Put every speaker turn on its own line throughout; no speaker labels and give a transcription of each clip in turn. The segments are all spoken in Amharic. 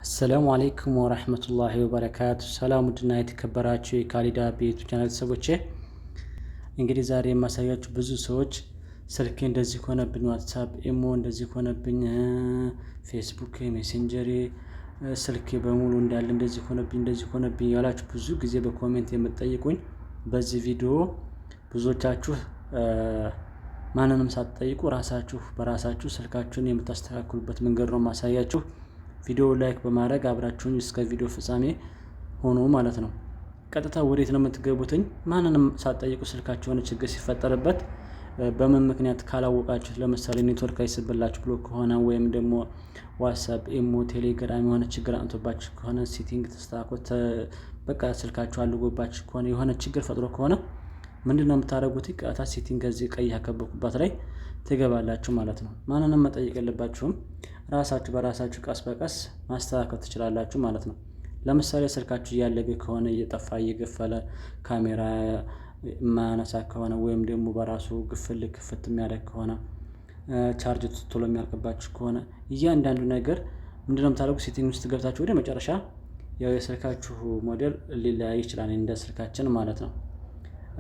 السلام عليكم ورحمة الله وبركاته። ሰላም ውድና የተከበራችሁ የካሊዳ ቤቱ ቻናል ቤተሰቦቼ፣ እንግዲህ ዛሬ የማሳያችሁ ብዙ ሰዎች ስልኬ እንደዚህ ሆነብኝ፣ ዋትሳፕ፣ ኢሞ እንደዚህ ሆነብኝ፣ ፌስቡክ፣ ሜሴንጀሬ፣ ስልኬ በሙሉ እንዳለ እንደዚህ ሆነብኝ፣ እንደዚህ ሆነብኝ ያላችሁ ብዙ ጊዜ በ comment የምትጠይቁኝ፣ በዚህ ቪዲዮ ብዙዎቻችሁ ማንንም ሳትጠይቁ ራሳችሁ በራሳችሁ ስልካችሁን የምታስተካክሉበት መንገድ ነው ማሳያችሁ። ቪዲዮ like በማድረግ አብራችሁኝ እስከ ቪዲዮ ፍጻሜ ሆኖ ማለት ነው። ቀጥታ ወዴት ነው የምትገቡትኝ? ማንንም ሳትጠይቁ ስልካችሁ የሆነ ችግር ሲፈጠርበት በምን ምክንያት ካላወቃችሁት፣ ለምሳሌ ኔትወርክ አይስብላችሁ ብሎ ከሆነ ወይም ደግሞ ዋትሳፕ፣ ኢሞ፣ ቴሌግራም የሆነ ችግር አምጥቶባችሁ ከሆነ፣ setting ተስተካክሎ በቃ ስልካችሁ አልጎባችሁ ከሆነ፣ የሆነ ችግር ፈጥሮ ከሆነ ምንድን ነው የምታደርጉት? ቀጥታ setting ከዚህ ቀይ ያከበብኩባት ላይ ትገባላችሁ ማለት ነው። ማንንም መጠየቅ የለባችሁም። ራሳችሁ በራሳችሁ ቀስ በቀስ ማስተካከል ትችላላችሁ ማለት ነው። ለምሳሌ ስልካችሁ እያለገ ከሆነ፣ እየጠፋ እየገፈለ ካሜራ የማያነሳ ከሆነ ወይም ደግሞ በራሱ ግፍል ክፍት የሚያደርግ ከሆነ፣ ቻርጅ ቶሎ የሚያልቅባችሁ ከሆነ እያንዳንዱ ነገር ምንድነው የምታደርጉት? Setting ውስጥ ገብታችሁ ወደ መጨረሻ፣ ያው የስልካችሁ ሞዴል ሊለያይ ይችላል እንደ ስልካችን ማለት ነው።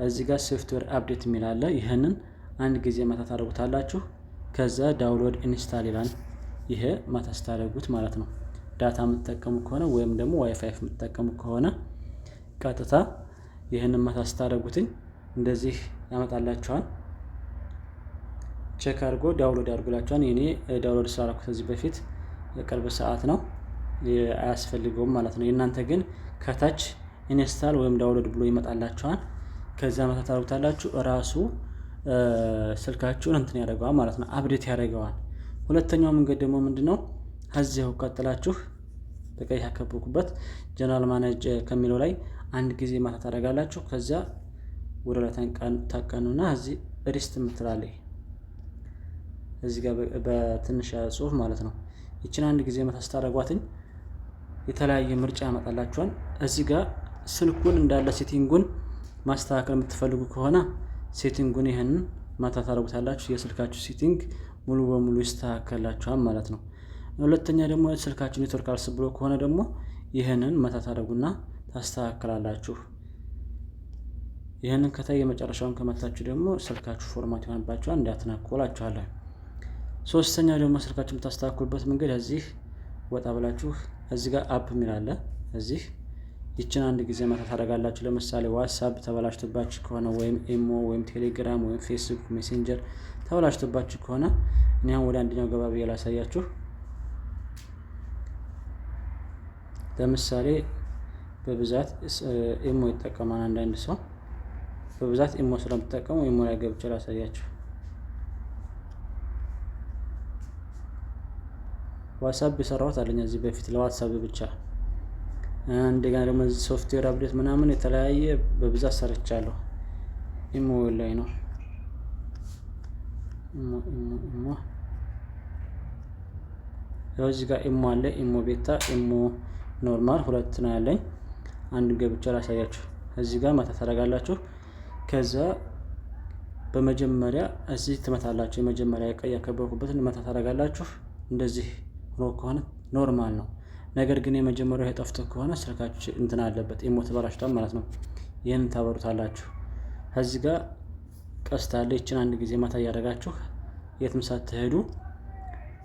እዚህ ጋር software update የሚል አለ። ይህንን አንድ ጊዜ መታ ታደርጉታላችሁ። ከዛ download install ይላል። ይሄ መታ ስታደርጉት ማለት ነው። Data የምትጠቀሙ ከሆነ ወይም ደግሞ ዋይፋይ የምትጠቀሙ ከሆነ ቀጥታ ይህንን መታ ስታደርጉትኝ እንደዚህ ያመጣላችኋል። Check አድርጎ download ያድርጉላችኋል። የኔ download ስላደረኩት ከዚህ በፊት የቅርብ ሰዓት ነው፣ አያስፈልገውም ማለት ነው። የእናንተ ግን ከታች install ወይም download ብሎ ይመጣላችኋል። ከዛ መታ ታደርጉታላችሁ። እራሱ ስልካችሁን እንትን ያደርገዋል ማለት ነው፣ update ያደርገዋል። ሁለተኛው መንገድ ደግሞ ምንድነው? ከዚያው ቀጥላችሁ በቀይ ያከበብኩበት general manage ከሚለው ላይ አንድ ጊዜ መታ ታደርጋላችሁ። ከዚያ ወደ ላይ ታቀኑና እዚህ reset የምትላለች እዚህ ጋር በትንሽ ጽሁፍ ማለት ነው። ይችን አንድ ጊዜ መታ ስታደርጓትኝ የተለያየ ምርጫ ያመጣላችኋል። እዚህ ጋር ስልኩን እንዳለ setting ኡን ማስተካከል የምትፈልጉ ከሆነ setting ኡን ይህንን መታ ታደርጉታላችሁ። የስልካችሁ setting ሙሉ በሙሉ ይስተካከላችኋል ማለት ነው። ሁለተኛ ደግሞ ስልካችሁ ኔትወርክ አልስብ ብሎ ከሆነ ደግሞ ይህንን መታ ታደርጉና ታስተካክላላችሁ። ይህንን ከታይ የመጨረሻውን ከመታችሁ ደግሞ ስልካችሁ format ይሆንባችኋል። እንዳትነኩ እላችኋለሁ። ሶስተኛው ደግሞ ስልካችሁ የምታስተካክሉበት መንገድ እዚህ ወጣ ብላችሁ እዚህ ጋር app የሚል አለ። እዚህ ይችን አንድ ጊዜ መታ ታደርጋላችሁ። ለምሳሌ ዋትሳፕ ተበላሽቶባችሁ ከሆነ ወይም ኢሞ ወይም ቴሌግራም ወይም ፌስቡክ ሜሴንጀር ተበላሽቶባችሁ ከሆነ እኔ አሁን ወደ አንደኛው ገባ ብዬ ላሳያችሁ። ለምሳሌ በብዛት ኢሞ ይጠቀማል አንዳንድ ሰው፣ በብዛት ኢሞ ስለምትጠቀሙ ኢሞ ላይ ገብቼ ላሳያችሁ። ዋትሳፕ የሰራሁት አለኝ እዚህ በፊት ለዋትሳፕ ብቻ። እንደገና ደግሞ software update ምናምን የተለያየ በብዛት ሰርቻለሁ። ኢሞ ላይ ነው። ኢሞ፣ ኢሞ፣ ኢሞ፣ ያው እዚህ ጋር ኢሞ አለ። ኢሞ beta፣ ኢሞ normal ሁለት ነው ያለኝ። አንድ ገብቼ ላሳያችሁ። እዚህ ጋር መታ ታደርጋላችሁ። ከዛ በመጀመሪያ እዚህ ትመታላችሁ። የመጀመሪያ ቀይ ያከበብኩበትን መታ ታደርጋላችሁ። እንደዚህ ሆኖ ከሆነ normal ነው። ነገር ግን የመጀመሪያው የጠፍቶ ከሆነ ስልካችሁ እንትን አለበት፣ ኢሞ ተበላሽቷል ማለት ነው። ይህን ታበሩታላችሁ። እዚህ ጋር ቀስት አለ። ይችን አንድ ጊዜ መታ እያደረጋችሁ የትም ሳትሄዱ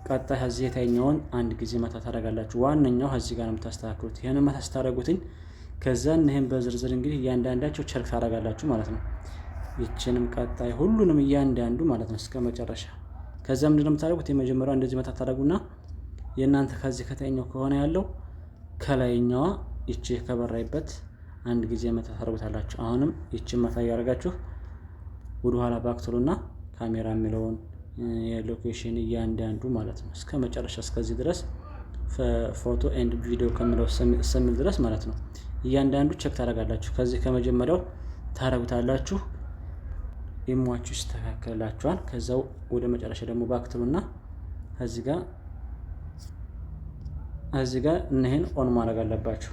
ቀጣይ እዚህ የታኛውን አንድ ጊዜ መታ ታደርጋላችሁ። ዋነኛው እዚህ ጋር ነው የምታስተካክሉት። ይህን መታ ስታደርጉትኝ ከዛ ይህን በዝርዝር እንግዲህ እያንዳንዳቸው check ታደርጋላችሁ ማለት ነው። ይችንም ቀጣይ ሁሉንም እያንዳንዱ ማለት ነው እስከ መጨረሻ። ከዛ ምንድን ነው የምታደርጉት? የመጀመሪያው እንደዚህ መታ ታደርጉና የእናንተ ከዚህ ከታኛው ከሆነ ያለው ከላይኛዋ ይቺ ከበራይበት አንድ ጊዜ መታ ታደርጉታላችሁ። አሁንም ይቺን መታ እያደረጋችሁ ወደኋላ back ትሉና ካሜራ የሚለውን፣ የ location እያንዳንዱ ማለት ነው እስከ መጨረሻ እስከዚህ ድረስ photo and video ከሚለው እስከሚል ድረስ ማለት ነው። እያንዳንዱ check ታደርጋላችሁ። ከዚህ ከመጀመሪያው ታደርጉታላችሁ። ኢሟችሁ ይስተካከልላችኋል። ከዛው ወደ መጨረሻ ደግሞ back ትሉና እዚህ ጋር እነሄን on ማድረግ አለባችሁ።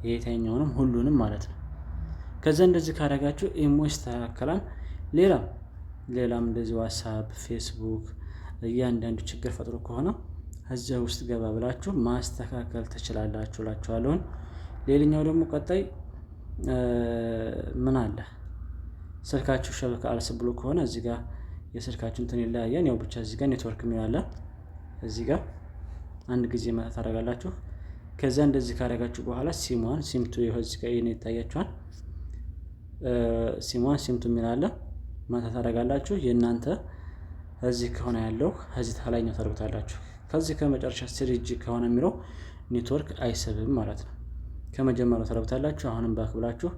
የታኛውንም ሁሉንም ማለት ነው። ከዛ እንደዚህ ካደረጋችሁ ኢሞ ይስተካከላል። ሌላም ሌላም እንደዚህ ዋትሳፕ፣ ፌስቡክ እያንዳንዱ ችግር ፈጥሮ ከሆነ እዚያ ውስጥ ገባ ብላችሁ ማስተካከል ትችላላችሁ እላችኋለሁኝ። ሌላኛው ደግሞ ቀጣይ ምን አለ፣ ስልካችሁ شبكة አልስብ ብሎ ከሆነ እዚህ ጋር የስልካችሁ እንትን ይለያያል። ያው ብቻ እዚህ ጋር ኔትወርክ የሚል አለ። እዚህ ጋር አንድ ጊዜ መታ ታደርጋላችሁ። ከዚያ እንደዚህ ካደረጋችሁ በኋላ SIM 1 SIM 2 ይኸው እዚህ ጋር ይታያችኋል። SIM 1 SIM 2 የሚል አለ። መታ ታደርጋላችሁ። የእናንተ እዚህ ከሆነ ያለው እዚህ ታላይኛው ታደርጉታላችሁ። ከዚህ ከመጨረሻ 3G ከሆነ የሚለው ኔትወርክ አይስብም ማለት ነው። ከመጀመሪያው ታደርጉታላችሁ። አሁንም back ብላችሁ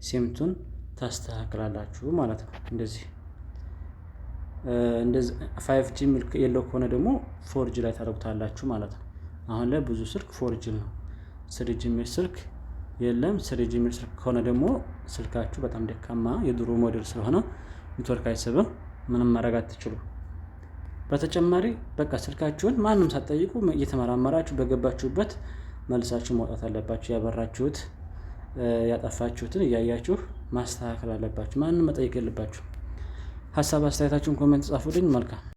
SIM 2 ን ታስተካክላላችሁ ማለት ነው። እንደዚህ እንደዚህ 5G የለው ከሆነ ደግሞ 4G ላይ ታደርጉታላችሁ ማለት ነው። አሁን ላይ ብዙ ስልክ 4G ነው። 3G የሚል ስልክ የለም። 3G የሚል ስልክ ከሆነ ደግሞ ስልካችሁ በጣም ደካማ የድሮ ሞዴል ስለሆነ ኔትወርክ አይስብም። ምንም ማድረግ አትችሉ። በተጨማሪ በቃ ስልካችሁን ማንም ሳትጠይቁ እየተመራመራችሁ በገባችሁበት መልሳችሁ ማውጣት አለባችሁ። ያበራችሁት ያጠፋችሁትን እያያችሁ ማስተካከል አለባችሁ። ማንም መጠየቅ የለባችሁ። ሀሳብ አስተያየታችሁን comment ጻፉልኝ። መልካም።